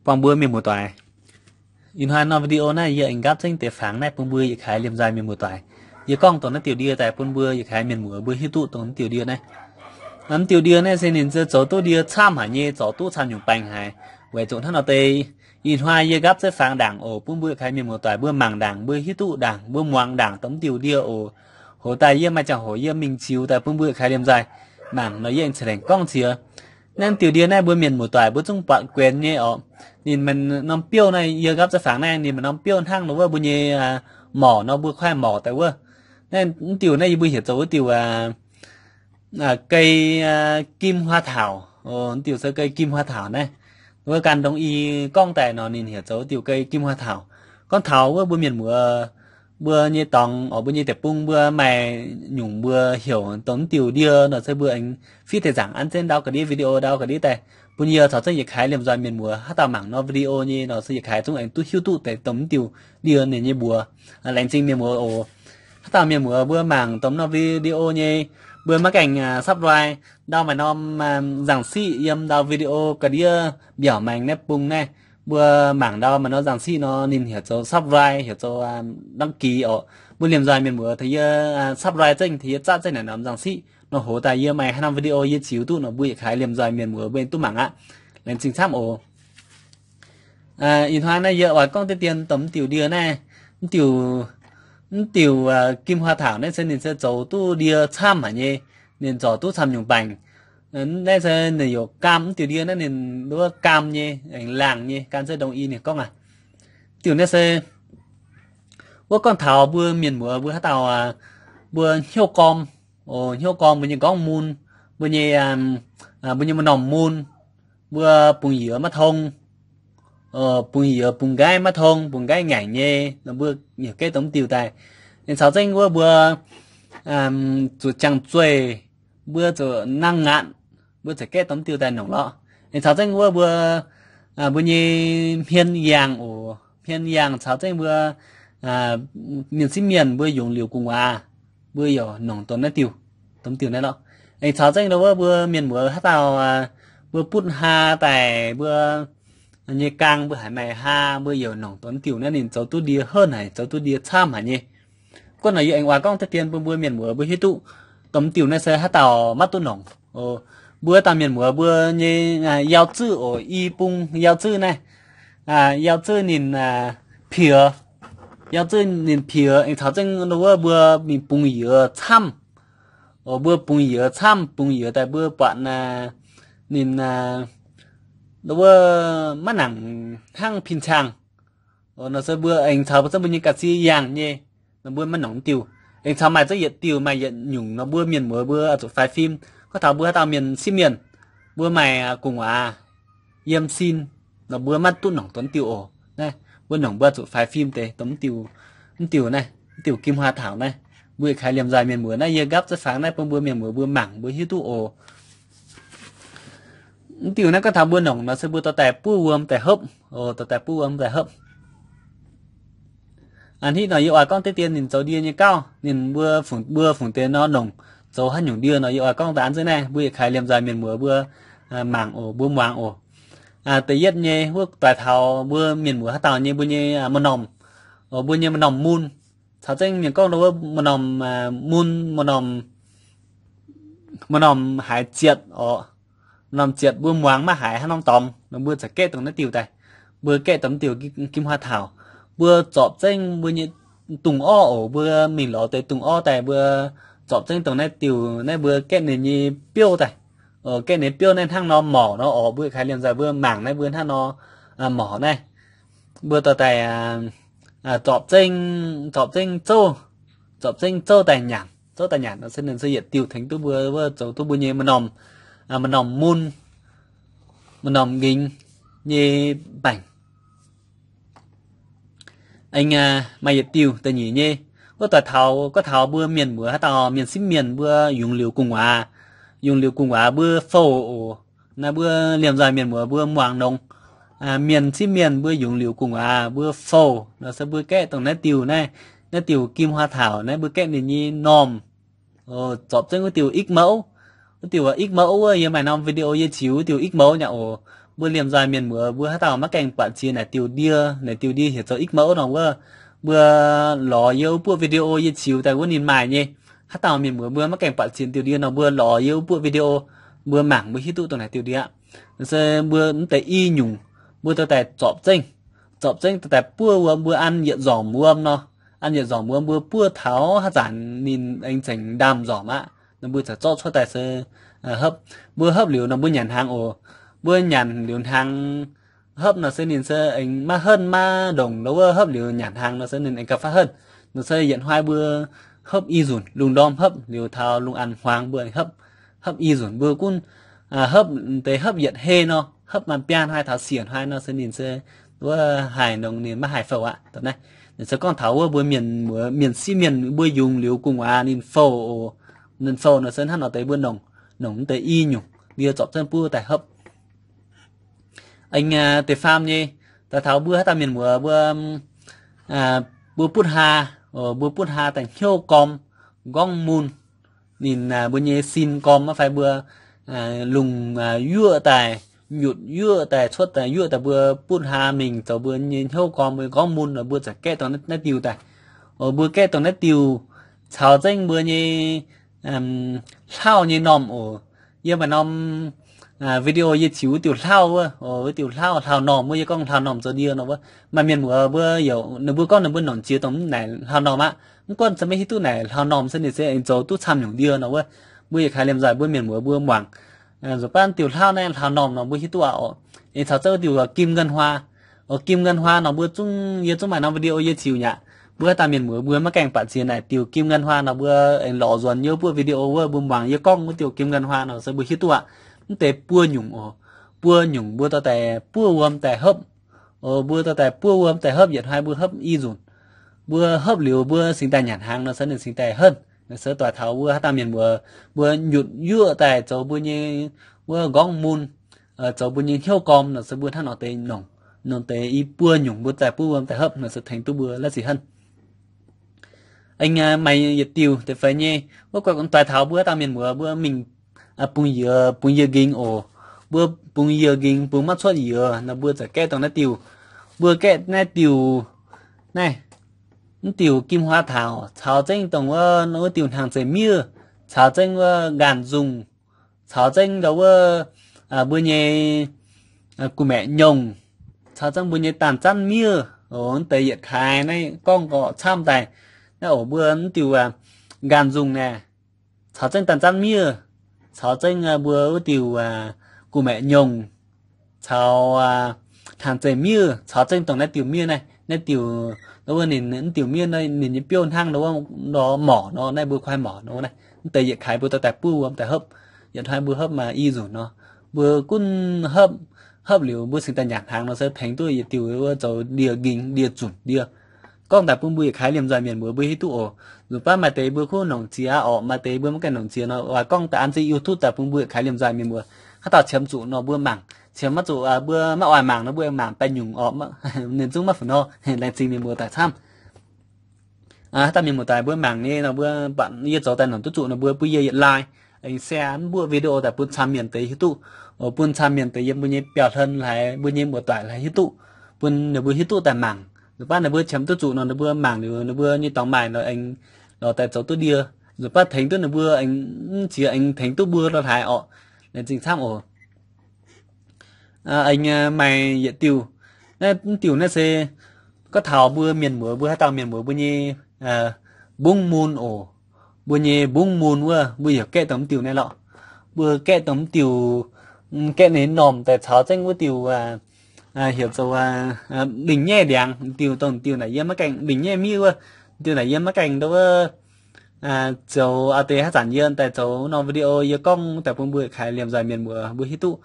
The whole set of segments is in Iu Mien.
buangh mbuo mienh muoz-doic. Ih hnoi norm video naaiv yie aengx nqaapv zengv deix fangx naaiv bun mbuo yietc kaaix liemh nzoih mienh muoz-doic. Yie gorngv dongh naaiv diuh ndie daaih bun mbuo yietc kaaix mienh muoz mbuo hiuv duqv dongh naaiv diuh ndie naaiv. Naaiv diuh ndie naaiv se ninh zoux duqv ndie camv haic nyei, zorc duqv camv nyungc baengc haic. Weic zuqc hnangv nor deix, ih hnoi yie nqaapv zengv fangx ndaangc oc, bun mbuo yietc kaaix mienh muoz-doic mbuo mangc ndaangc, mbuo hiuv duqv ndaangc, mbuo muangx ndaangc dongh naaiv diuh ndie oc. Hoz daaih yie maaih ziangh hoc yie mingh ziux daaih bun mbuo yietc kaaix liemh nzoih mangc nor yie aengx ceix lengc gorngv qiex. Naaiv diuh ndie naaiv mbuo mienh muoz-doic mbuo zungv buatc guenx nyei oc. Ninh maaih norm biouv naaiv, yie nqaapv zengv fangx naaiv ninh maaih norm biouv hnangv nor wuov mbuo nyei morc nor mbuo kuaaiv morc daaih wuov. Naaiv diuh naaiv yie mbuo heuc zoux wuov diuh cây kim hoa thảo. Diuh se cây kim hoa thảo naaiv. Wuov ganh ndongc i gorngv daaih nor ninh heuc zoux wuov diuh cây kim hoa thảo. Gorngv taux wuov mbuo mienh muoz mbuo nyei dorngx oc, mbuo nyei deic-bung mbuo maaih nyungc mbuo heuc dongh naaiv diuh ndie nor se mbuo aengx fiev deix nzaangc an zengv ndau ga'ndiev video ndau ga'ndiev daaih bun yie caux zengv yietc kaaix liemh nzoih mienh muoz haaix dauh mangc norm video nyei nor se yietc kaaix zungv aengx duqv hiuv duqv deix dongh naaiv diuh ndie ninh nyei mbuox. Laengz zingh mienh muoz oc. Haaix dauh mienh muoz mbuo mangc dongh norm video nyei, mbuo maiv gaengh subscribe ndau maaih norm nzangc siqv yiem ndau video ga'ndiev mbiaauc maengx naaiv bung naaiv. Mbuo mangc ndau maaih norm nzangc siqv nor ninh heuc zoux subscribe, heuc zoux đăng ký oc. Mbuo liemh nzoih mienh muoz tengx yie subscribe zengv, tengx yie zatv zengv naaic norm nzangc siqv nor hoz daaih yie maaih haaix norm video yie ziux duqv nor mbuo yietc kaaix liemh nzoih mienh muoz mbuo duqv mangc aqv. Laengz zingh camv oc. Ih hnoi naaiv yie oix gorngv deix dien dongh mv diuh ndie naaiv, mv diuh, mv diuh kim hoa thảo naaiv se ninh se zoux duqv ndie camv haic nyei, ninh zorc duqv camv nyungc baengc. Naaiv se ninh youc gaam, mv diuh ndie naaiv ninh nduov gaam nyei, aengx laangh nyei, gan zeiv ndongc i ninh gorngv aqv. Diuh naaiv se wuov gorngv taux mbuo mienh muoz mbuo haaix dauh mbuo hnyouv gorm, hnyouv gorm mbuo nyei nqorngv mun, mbuo nyei, mbuo nyei maaih norm mun, mbuo bungx yiez maiv tong, bungx yiez bungx nqaiv maiv tong, bungx nqaiv ngaengc nyei, mbuo heuc gaeqv dongh mv diuh daaih. Aengx caux zengv wuov mbuo zuqc jangx zueih, mbuo zuqc nangh ngaatc, mbuo ziouc gaeqv dongh mv diuh daaih nongc lorqc. Aengx caux zengv wuov mbuo, mbuo nyei hmien yangh oc, hmien yangh caux zengv mbuo mienh sieqv mienh mbuo yungz liuz gu'nguaaz, mbuo yaac nongc dongh naaiv diuh, dongh mv diuh naaiv lorqc. Aengx caux zengv wuov mbuo mienh muoz haaix dauh mbuo butv haa daaih mbuo nyei gaang mbuo haiz maaih haa mbuo yaac nongc dongh mv diuh naaiv ninh zoux duqv ndie henv haic, zoux duqv ndie camv haic nyei. Guonv nor yie aengx oix gorngv deix dien bun mbuo mienh muoz mbuo hiuv duqv dongh mv diuh naaiv se haaix dauh maiv duqv nongc. Mbuo dauh mienh muoz mbuo nyei yauv zuiv oc, i bung yauv zuiv naaiv, yauv zuiv ninh piex, yauv zuiv ninh piex aengx caux zengv wuov mbuo mingh bungx yiez camv. Mbuo bungx yiez camv, bungx yiez daaih mbuo buatc ninh wuov maiv nangc hnangv pin cang. Nor se mbuo aengx caux mbuo zengv mbuo nyei ga'sie yangh nyei, nor mbuo maiv nongc diuh. Aengx caux maaih zengv yietc diuh maaih yietc nyungc nor mbuo mienh muoz mbuo zuqc faix fim. Gorngv taux mbuo haaix dauh mienh sieqv mienh, mbuo maaih gu'nguaaz yiem sin, nor mbuo maiv duqv nongc dongh diuh oc. Naaiv mbuo nongc mbuo zuqc faix fim deix dongh mv diuh, mv diuh naaiv, mv diuh kim hoa thảo naaiv. Mbuo yietc kaaix liemh nzoih mienh muoz naaiv yie nqaapv zengv fangx naaiv bun mbuo mienh muoz mbuo mangc mbuo hiuv duqv oc. Mv diuh naaiv gorngv taux mbuo nongc nor se mbuo dorh daaih buov wuom daaih hopv, dorh daaih buov wuom daaih hopv. A'hneiv nor yie oix gorngv deix dien ninh zoux ndie nyei gauh, ninh mbuo fungc, mbuo fungc deix nor nongc zoux haaix nyungc ndie nor yie oix gorngv daaih an zengv naaiv mbuo yietc kaaix liemh nzoih mienh muoz mbuo mangc oc, mbuo muangx oc. Da'yietv nyei wuov doix taux mbuo mienh muoz haaix dauh nyei mbuo nyei maaih normh, mbuo nyei maaih normh mun, caux zengv mienh gorngv wuov maaih normh mun, maaih normh, maaih normh haiz zietc oc, maaih normh zietc mbuo muangx maiv haiz haaix norm dorngx nor mbuo ziouc gaeqv dongh naaiv diuh daaih. Mbuo gaeqv dongh naaiv diuh kim hoa taux, mbuo zorpc zengv mbuo nyei dungz orv oc, mbuo mingh lorz deix dungz orv daaih mbuo zorpc zengv dongh naaiv diuh naaiv mbuo gaeqv ninh nyei biouv daaih. Gaeqv ninh biouv naaiv hnangv nor morc nor oc, mbuo kaaix liemh nzoih mbuo mangc naaiv mbuo hnangv nor morc naaiv. Mbuo dorh daaih zorpc zengv, zorpc zengv zouv, zorpc zengv zouv daaih nyanc, zouv daaih nyanc nor se ninh se yietc diuh tengx duqv mbuo wuov zoux duqv mbuo nyei maaih normh, maaih normh mun, maaih normh ngingx nyei baengc. Aengx maaih yietc diuh da'nyeic nyei, wuov doix taux, gorngv taux mbuo mienh muoz haaix dauh mienh sieqv mienh mbuo yungz liuz gu'nguaaz, yungz liuz gu'nguaaz mbuo fouh oc. Naaiv mbuo liemh nzoih mienh muoz mbuo muangx nongx. Mienh sieqv mienh mbuo yungz liuz gu'nguaaz mbuo fouh nor se mbuo gaeqv dongh naaiv diuh naaiv, naaiv diuh kim hoa taux naaiv mbuo gaeqv ninh nyei normh. Zorpc zengv wuov diuh ix mouv, wuov diuh ix mouv wuov yie maaih norm video yie ziux wuov diuh ix mouv nyei oc. Mbuo liemh nzoih mienh muoz mbuo haaix dauh maiv gaengh buatc ziex naaic diuh ndie, naaic diuh ndie heuc zoux X M O nor wuov, mbuo lorz yie wuov buoqv video yie ziux daaih wuov ninh maaih nyei. Haaix dauh mienh muoz mbuo maiv gaengh buatc ziex diuh ndie nor mbuo lorz yie wuov buoqv video, mbuo mangc mbuo hiuv duqv dongh naaic diuh ndie aqv. Se mbuo mv deix i nyungc, mbuo dorh daaih zorpc zengv, zorpc zengv dorh daaih buov wuom, mbuo an yietc nzormc wuom nor, an yietc nzormc wuom mbuo buov taux haaix zanc ninh aengx zengc ndaamv-nzormc aqv nor mbuo ziouc zorqv cuotv daaih se hopv. Mbuo hopv liuz nor mbuo nyanc hnaangx oc. Mbuo nyanc liuz hnaangx hopv nor se ninh se aengx maiv henv maiv ndongc nor wuov, hopv liuz nyanc hnaangx nor se ninh aengx gauh faaux henv. Nor se yietc hnoi mbuo hopv i nzunc, lungh ndorm hopv liuz taux lungh anx hmuangx mbuo hopv, hopv i nzunc mbuo gunv hopv deix hopv yietc hei nor, hopv maaih biaa hnoi taux siec hnoi nor se ninh se wuov haih ndongc ninh maiv haih fouh aqv. Naaiv se gorngv taux wuov mbuo mienh muoz mienh sieqv mienh mbuo yungz liuz gu'nguaaz ninh fouh oc. Ninh fouh nor se hnangv nor deix mbuo nongc, nongc mv deix i nyungc ndie zorpc zengv buov daaih hopv. Aengx deix faam nyei, daaih taux mbuo haaix dauh mienh muoz mbuo, mbuo butv haa, mbuo butv haa daaih hnyouv gorm, nqorngv mun, ninh mbuo nyei sin gorm maiv fai mbuo lungh yuoqv daaih, nyutc yuoqv daaih, cuotv daaih yuoqv daaih mbuo butv haa mingh zoux mbuo nyei hnyouv gorm, mbuo nqorngv mun nor mbuo ziouc gaeqv dongh naaiv diuh daaih. Mbuo gaeqv dongh naaiv diuh caux zengv mbuo nyei hlauv nyei normh oc. Yie maaih norm video yie ziux wuov diuh hlauv wuov, wuov diuh hlauv hlauv-normh wuov, yie gorngv hlauv-normh zoux ndie nor wuov, maaih mienh muoz mbuo youc ninh mbuo gorngv ninh mbuo nongc jiex dongh naaic hlauv-normh aqv. Mv gunv se maiv hiuv duqv naaic hlauv-normh se ninh se aengx zoux duqv camv nyungc ndie nor wuov, mbuo yietc kaaix liemh nzoih mbuo mienh muoz mbuo muangx. Nzunc baav diuh hlauv naaiv hlauv-normh nor mbuo hiuv duqv aqv oc. Aengx caux zengv wuov diuh kim ngân hoa, kim ngân hoa nor mbuo zungv, yie zungv maaih norm video yie ziux nyei aqv. Mbuo haaix dauh mienh muoz mbuo maiv gaengh buatc ziex naaic diuh kim ngân hoa nor mbuo aengx lorz nzuonx yie wuov buoqv video wuov mbuo muangx yie gorngv wuov diuh kim ngân hoa nor se mbuo hiuv duqv aqv. Mv deix buo nyungc oc, buo nyungc mbuo dorh daaih buov wuom daaih hopv. Mbuo dorh daaih buov wuom daaih hopv, yietc hnoi mbuo hopv i nzunc. Mbuo hopv liuz mbuo cingx daaih nyanc hnaangx nor se ninh cingx daaih henv. Se doix taux mbuo haaix dauh mienh muoz mbuo nyutc yuoqv daaih zoux mbuo nyei wuov nqorngv mun, zoux mbuo nyei hnyouv gorm nor se mbuo hnangv nor deix nongc, nongc deix i buo nyungc mbuo daaih buov wuom daaih hopv nor se tengx duqv mbuo la'sic henv. Aengx maaih yietc diuh deix feix nyei, wuov doix taux mbuo haaix dauh mienh muoz mbuo mingh bungx yiez, bungx yiez nqingx oc. Mbuo bungx yiez nqingx bungx maiv cuotv yiez nor mbuo ziouc gaeqv dongh naaiv diuh. Mbuo gaeqv naaiv diuh, naaiv, mv diuh kim hoa taux, caux zengv dongh wuov, wuov diuh hnaangx-zeih miev, caux zengv wuov nqaanh nzungh, caux zengv ndau wuov mbuo nyei gu'maeqc nyongh, caux zengv mbuo nyei daanh zanv miev oc. Mv deix yietc kaaix naaiv gorngv gorqv camv daaih. Naaiv oc mbuo mv diuh nqaanh nzungh naaiv, caux zengv daanh zanv miev, caux zengv mbuo wuov diuh gu'maeqc nyongh, caux hnaangx-zeih miev, caux zengv dongh naaiv diuh miev naaiv, naaiv diuh, wuov ninh mv diuh miev naaiv ninh nyei biouv hnangv nor, morc nor naaiv mbuo kuh haih morc nor naaiv. Mv deix yietc kaaix mbuo dorh daaih buov wuom daaih hopv. Yietc hnoi mbuo hopv maaih i nzunc nor, mbuo gunv hopv, hopv liuz mbuo cingx daaih nyanc hnaangx nor se tengx duqv yietc diuh wuov zoux ndie-nqingx ndie-zunc ndie. Gorngv daaih bun mbuo yietc kaaix liemh nzoih mienh muoz mbuo hiuv duqv oc. Nzunc baav maaih deix mbuo kuv nongc ziex aqv orqc, maaih deix mbuo maiv gaengh nongc ziex nor, oix gorngv daaih an zengv YouTube daaih bun mbuo yietc kaaix liemh nzoih mienh muoz. Haaix dauh qiemx zuqc nor mbuo mangc, qiemx maiv zuqc, mbuo maiv oix mangc nor mbuo mangc baengh nyungc orqc, ninh zungv maiv fu nor. Laengz zingh mienh muoz daaih camv. Haaix dauh mienh muoz daaih mbuo mangc nyei nor mbuo, yie zoux daaih nongc duqv zuqc nor mbuo bun yie yietc like, aengx share mbuo video daaih bun camv mienh deix hiuv duqv, bun camv mienh deix yiem mbuo nyei biauv-hlen haic, mbuo nyei muoz-doic haic hiuv duqv, bun ninh mbuo hiuv duqv daaih mangc. Nzunc baav ninh mbuo qiemx duqv zuqc nor ninh mbuo mangc liuz ninh mbuo nyei dorngx maaih nor aengx lorz daaih zoux duqv ndie. Nzunc baav tengx duqv ninh mbuo aengx mv ziex aengx tengx duqv mbuo lorh haic orqc. Laengz zingh camv oc. Aengx maaih yietc diuh, naaiv mv diuh naaiv se gorngv taux mbuo mienh muoz, mbuo haaix dauh mienh muoz mbuo nyei mbungv mun oc. Mbuo nyei mbungv mun wuov, mbuo heuc gaeqv dongh mv diuh naaiv lorqc. Mbuo gaeqv dongh mv diuh, gaeqv ninh normh daaih caux zengv wuov diuh heuc zoux mingh nyaiv ndiangx. Diuh dongh diuh naaic yie maiv gaengh mingh nyaiv miev wuov. Diuh naaic yie maiv gaengh ndo wuov zoux aa deix haaix zanc yie daaih zoux norm video yie gorngv daaih bun mbuo kaaix liemh nzoih mienh muoz mbuo hiuv duqv.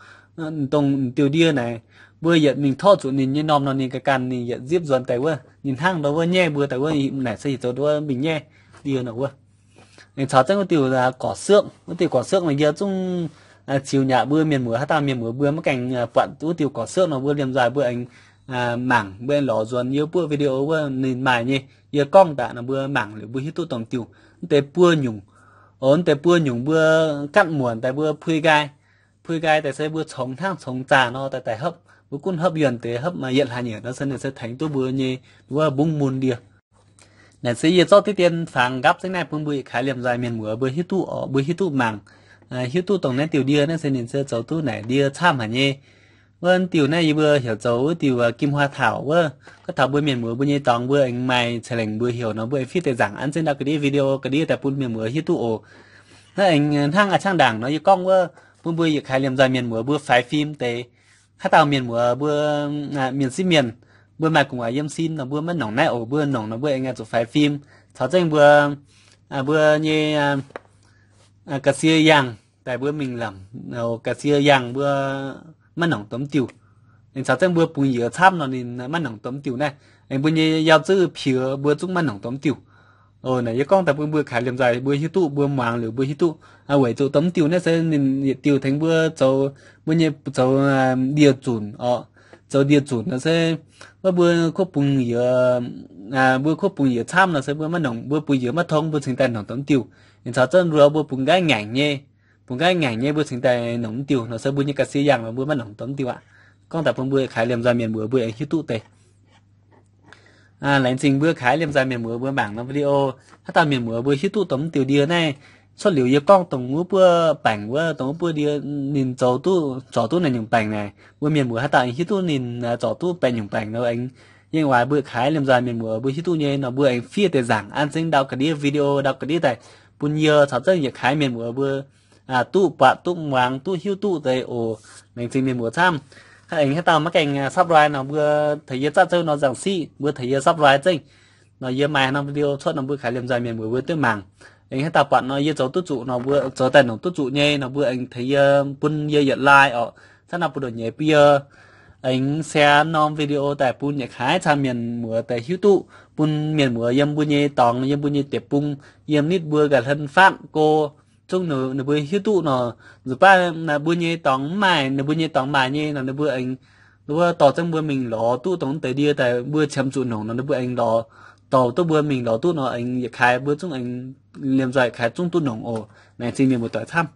Dongh diuh ndie naaic, mbuo yietc mingh torqv zuqc ninh nyei normh nor ninh ga'ganh ninh yietc nzipv nzuonx daaih wuov, ninh hnangv ndo wuov nyaiv mbuo daaih wuov, naaic se yietc zoux ndo wuov mingh nyaiv ndie nor wuov. Aengx caux zengv wuov diuh gorqv-siuqv, wuov diuh gorqv-siuqv nor yie zungv ziux nyaqc mbuo mienh muoz, haaix dauh mienh muoz mbuo maiv gaengh buatc wuov diuh gorqv-siuqv nor mbuo liemh nzoih mbuo aengx mangc, mbuo aengx lorz nzuonx yie wuov buoqv video wuov ninh maaih nyei, yie gorngv daaih nor mbuo mangc liuz mbuo hiuv duqv dongh diuh. Mv deix buo nyungc, o, mv deix buo nyungc mbuo gatv muonc daaih mbuo pui nqaai, bui nqaai daaih se mbuo congx hnangv congx zaah nor daaih daaih hopv, mbuo gunv hopv yuonh deix hopv yietc hlaax nyieqc nor se ninh se tengx duqv mbuo nyei wuov mbungv mun ndie. Naaic se yie zorqv diqv dien fangx nqaapv zengv naaiv bun mbuo yietc kaaix liemh nzoih mienh muoz mbuo hiuv duqv oc, mbuo hiuv duqv mangc, hiuv duqv dongh naaiv diuh ndie naaiv se ninh se zoux duqv naaic ndie camv haic nyei. Wuov diuh naaiv yie mbuo heuc zoux wuov diuh, aa, กิมฮวาเถา wuov. Gorngv taux mbuo mienh muoz mbuo nyei dorngx mbuo aengx maaih ca'lengc mbuo heuc nor mbuo aengx fiev deix nzaangc an zengv ndau ga'ndiev video ga'ndiev daaih bun mienh muoz hiuv duqv oc. Naaiv aengx hnangv aa qangv ndaangc nor yie gorngv wuov, bun mbuo yietc kaaix liemh nzoih mienh muoz mbuo faix fim deix. Haaix dauh mienh muoz mbuo, mienh sieqv mienh, mbuo maaih gu'nguaaz yiem sin nor mbuo maiv nongc naaiv oc, mbuo nongc nor mbuo aengx zuqc faix fim. Caux zengv mbuo, mbuo nyei ga'sie yangh daaih mbuo mingh lamc, ga'sie yangh mbuo maiv nongc domh diuh. Aengx caux zengv mbuo bungx yiez camv nor ninh maiv nongc domh diuh naaiv. Aengx mbuo nyei yauh zuqv piex mbuo zungv maiv nongc domh diuh. Naaic yie gorngv daaih bun mbuo kaaix liemh nzoih mbuo hiuv duqv, mbuo muangx liuz mbuo hiuv duqv. Weic zuqc domh diuh naaiv se ninh yietc diuh tengx mbuo zoux, mbuo nyei zoux ndie-zunc oc. Zoux ndie-zunc nor se wuov mbuo kuv bungx yiez, mbuo kuv bungx yiez camv nor se mbuo maiv nongc, mbuo bungx yiez maiv tong mbuo cingx daaih nongc domh diuh. Aengx caux zengv nduov mbuo bungx nqaiv ngaengc nyei, bungx nqaiv ngaengc nyei mbuo cingx daaih nongc mv diuh nor se mbuo nyei ga'sie yangh nor mbuo maiv nongc domh diuh aqv. Gorngv daaih bun mbuo kaaix liemh nzoih mienh muoz mbuo aengx hiuv duqv deix. Laengz zingh mbuo kaaix liemh nzoih mienh muoz mbuo mangc norm video. Haaix dauh mienh muoz mbuo hiuv duqv dongh mv diuh ndie naaiv, cuotv liuz yie gorngv dongh wuov buov baengc wuov, dongh wuov buov ndie ninh zoux duqv zorc duqv naaiv nyungc baengc naaic, mbuo mienh muoz haaix dauh aengx hiuv duqv ninh zorc duqv baengc nyungc baengc nor aengx yengh waaic mbuo kaaix liemh nzoih mienh muoz mbuo hiuv duqv nyei nor mbuo aengx fiev deix nzaangc an zengv ndau ga'ndiev video ndau ga'ndiev daaih bun yie caux zengv yietc kaaix mienh muoz mbuo duqv buatc duqv muangx duqv hiuv duqv deix oc. Laengz zingh mienh muoz camv. Aengx haaix dauh maiv gaengh subscribe nor mbuo tengx yie zatv zouv nor nzangc siqv mbuo tengx yie subscribe zengv. Nor yie maaih norm video cuotv nor mbuo kaaix liemh nzoih mienh muoz mbuo duqv mangc. Aengx haaix dauh buatc nor yie zoux duqv zuqc nor mbuo zoux daaih nongc duqv zuqc nyei nor mbuo aengx tengx yie bun yie yietc like oc. Cangv nor bun ndoqc nyeiz bun yie aengx share norm video daaih bun yietc kaaix camv mienh muoz daaih hiuv duqv, bun mienh muoz yiem mbuo nyei dorngx, yiem mbuo nyei deic-bung, yiem nitv mbuo ga'hlen fatv go, zungv ninh mbuo hiuv duqv nor. Nzunc baav mbuo nyei dorngx mv maaih, ninh mbuo nyei dorngx maaih nyei nor ninh mbuo aengx, wuov dorh zengv mbuo mingh lorz duqv dongh wuov deix ndie daaih mbuo qiemx zuqc nongc nor ninh mbuo aengx lorz, dorh duqv mbuo mingh lorz duqv nor aengx yietc kaaix mbuo zungv aengx liemh nzoih kaaix zungv duqv nongc oc. Laengz zingh mienh muoz doic camv.